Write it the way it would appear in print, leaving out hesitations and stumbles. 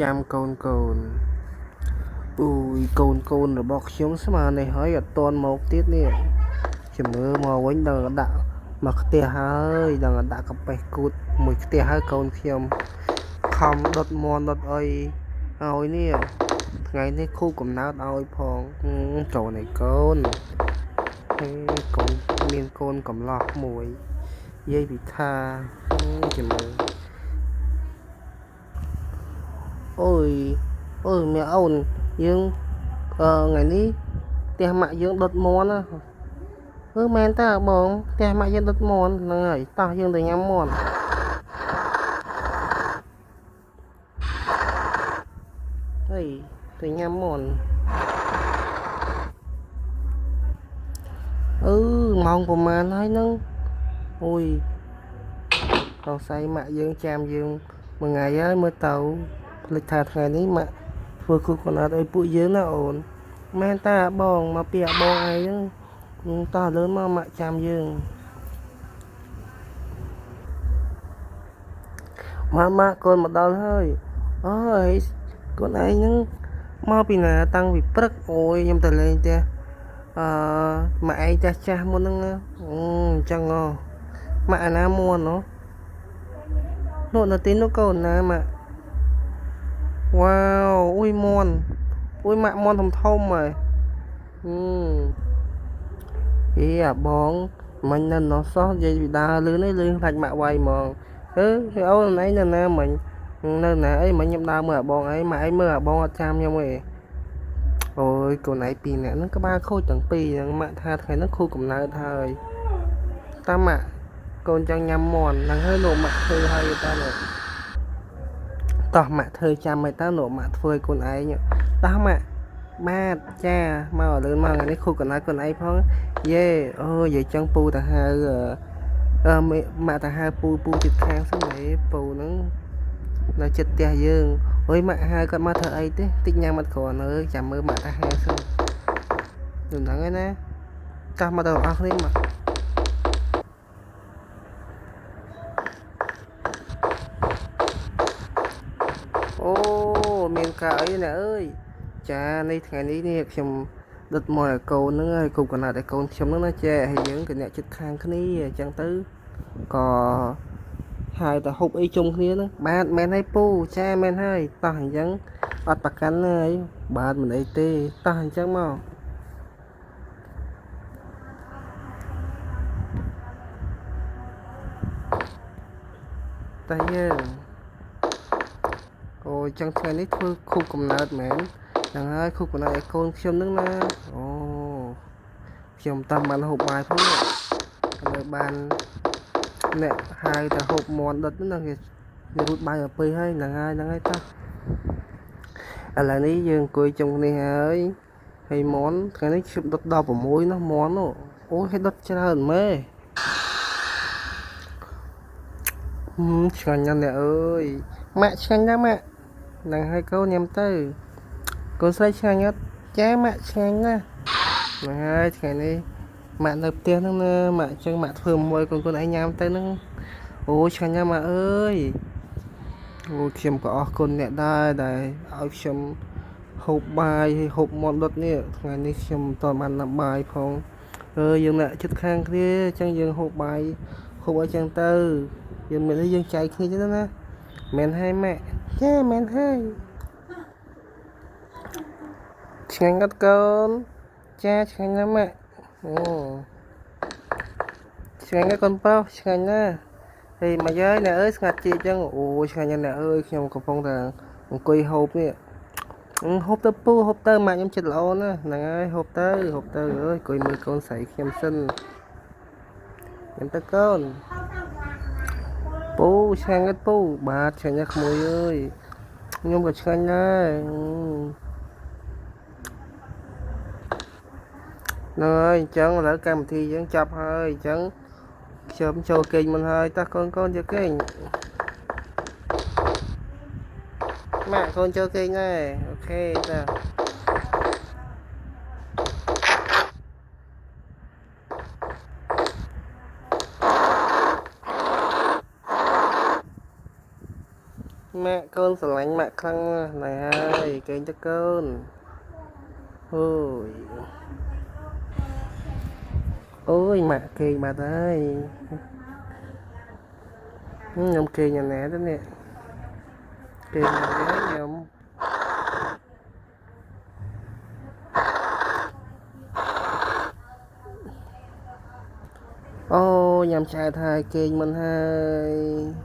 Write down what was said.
ចាំកូនកូនអូយកូនកូនរបស់ខ្ញុំស្មាននេះហើយអត់តន់មកទៀតនេះជំរឿមកវិញដល់ដាក់មកផ្ទះហើយដល់ដាក់កាប៉េះគូតមួយផ្ទះហើយកូនខ្ញុំខំដុតមន់ដុតអីឲ្យនេះថ្ងៃនេះគូកំណើតឲ្យផងកូនឯកូនកូនមានកូនកំឡោះមួយយាយពិថាជំរឿអូយអូយម៉ែអូនយើងថ្ងៃនេះផ្ទះម៉ាក់យើងដុតមន់ណាអឺមែនតើបងផ្ទះម៉ាក់យើងដុតមន់ហ្នឹងហើយតោះយើងទៅញ៉ាំមន់ហើយទៅញ៉ាំមន់អឺម៉ោងប្រហែលហើយហ្នឹងអូយសង្ស័យម៉ាក់យើងចាំយើងមួយថ្ងៃហើយមើលទៅភ្លេចថាថ្ងៃនេះម៉ាក់ធ្វើគូកណាត់ឲ្យពួកយើងណាអូនមែនតាបងមកពីអាបងឯងហ្នឹងតោះលឿនមកម៉ាក់ចាំយើងម៉ាក់ម៉ាក់កូនមកដល់ហើយអូយកូនឯងហ្នឹងមកពីណាតាំងពីព្រឹកអូយខ្ញុំទៅលេងផ្ទះអឺម៉ាក់ឯងចាស់ចាស់មុនហ្នឹងអញ្ចឹងហ៎ម៉ាក់អាណាមួននោះនោះនៅទីនោះកូនណាម៉ាក់វ៉ាវអ៊ុយមន់អ៊ុយម៉ាក់មន់ធំធំហើយអីអាបងមិញនៅនោះសោះនិយាយពីដើរលឿនឯងលឿនខ្លាចម៉ាក់វាយហ្មងអឺអូនឯងនៅណាមិញនៅណាអីមិញខ្ញុំដើរមើលអាបងឯងម៉ាក់ឯងមើលអាបងអត់ចាំខ្ញុំទេអូយកូនឯងពីរនាក់ហ្នឹងក្បាលខូចទាំងពីរហ្នឹងម៉ាក់ថាថ្ងៃហ្នឹងខូចកំណើតហើយតាមម៉ាក់កូនចង់ញ៉ាំមន់ហ្នឹងហើយលោកម៉ាក់ធ្វើហើយតើលោកតោះម៉ាក់ធ្វើចាំឲ្យតើលោកម៉ាក់ធ្វើឲ្យកូនឯងតោះម៉ាក់បាទចាមកលឿនមកថ្ងៃនេះខូចកំណើតកូនឯងផងយេអូនិយាយចឹងពូទៅហៅអឺម៉ាក់ទៅហៅពូពូចិត្តខាងសិនហេពូហ្នឹងនៅចិត្តផ្ទះយើងអើយម៉ាក់ហៅគាត់មកធ្វើអីទេតិចញ៉ាំអត់គ្រាន់អើយចាំមើលម៉ាក់ទៅហៅសិនហ្នឹងហើយណាតោះមកទៅអស់គ្នាមកអូមានការអីណាអើយចានេះថ្ងៃនេះនេះខ្ញុំដុតមកឲ្យកូនហ្នឹងហើយគប់កណាត់ឲ្យកូនខ្ញុំហ្នឹងណាចេះហើយយើងក៏អ្នកចិត្តខាងគ្នាអញ្ចឹងទៅក៏ហើយទៅហូបអីជុំគ្នាហ្នឹងបាទមែនហើយពូចាមែនហើយតោះអញ្ចឹងអត់ប្រកាន់ហើយបាទមិនអីទេតោះអញ្ចឹងមកតោះយើងអូយចឹងថ្ងៃនេះធ្វើខូបកំណើតមែនហ្នឹងហើយខូបកំណើតឲ្យកូនខ្ញុំហ្នឹងណាអូខ្ញុំតាមបានហូបបាយផងឥឡូវបានអ្នកហៅទៅហូបមន់ដុតហ្នឹងគេរូតបាយទៅពេលហើយហ្នឹងហើយហ្នឹងហើយតោះឥឡូវនេះយើងអង្គុយជុំគ្នាហើយហើយមន់ថ្ងៃនេះខ្ញុំដុតដល់6នោះមន់នោះអូយឲ្យដុតច្រើនម៉េឆ្ងាញ់ណាស់អ្នកអើយម៉ាក់ឆ្ងាញ់ណាស់ម៉ាក់ហ្នឹងហើយកូនញ៉ាំទៅកូនស្រីឆ្ងាញ់អត់ចាម៉ាក់ឆ្ងាញ់ណាស់ហ្នឹងហើយថ្ងៃនេះម៉ាក់នៅផ្ទះហ្នឹងណាម៉ាក់អញ្ចឹងម៉ាក់ធ្វើមួយកូនកូនឯងញ៉ាំទៅហ្នឹងអូឆ្ងាញ់ណាស់ម៉ាក់អើយអូខ្ញុំក៏អរគុណអ្នកដែរដែលឲ្យខ្ញុំហូបបាយហើយហូបមន់ដុតនេះថ្ងៃនេះខ្ញុំមិនទាន់បានញ៉ាំបាយផងអើយើងអ្នកចិត្តខាងគ្នាអញ្ចឹងយើងហូបបាយហូបអីចឹងទៅយើងមានអីយើងចែកគ្នាចឹងណាមែនហើយម៉ាក់ចាមែនហើយឆ្ងាញ់អត់កូនចាឆ្ងាញ់ណាស់ម៉ាក់អូឆ្ងាញ់ណាស់កូនប្រុសឆ្ងាញ់ណាស់ហើយមកយាយអ្នកអើយស្ងាត់ជាចឹងអូឆ្ងាញ់ណាស់អ្នកអើយខ្ញុំកំពុងតែអង្គុយហូបនេះហូបទៅពូហូបទៅម៉ាក់ខ្ញុំចិត្តល្អណាស់ហ្នឹងហើយហូបទៅហូបទៅអើយអង្គុយមើលកូនស្រីខ្ញុំសិនខ្ញុំទៅកូនពូឆ្ងាញ់អត់ពូបាទឆ្ងាញ់ណាស់ក្មួយអើយខ្ញុំក៏ឆ្ងាញ់ដែរហ្នឹងហើយអញ្ចឹងឥឡូវកម្មវិធីយើងចាប់ហើយអញ្ចឹងខ្ញុំចូលគេងមុនហើយតោះកូនកូនចូលគេងម៉ាក់កូនចូលគេងដែរអូខេតោះ ម៉ាក់កូនស្រឡាញ់ម៉ាក់ខ្លាំងណាស់ណែហើយគេងទៅកូនអូយអូយម៉ាក់គេងបាត់ហើយខ្ញុំគេងយ៉ាងណាទៅនេះគេងយ៉ាងណាខ្ញុំអូញ៉ាំឆ្អែតហើយគេងមិនហើយ។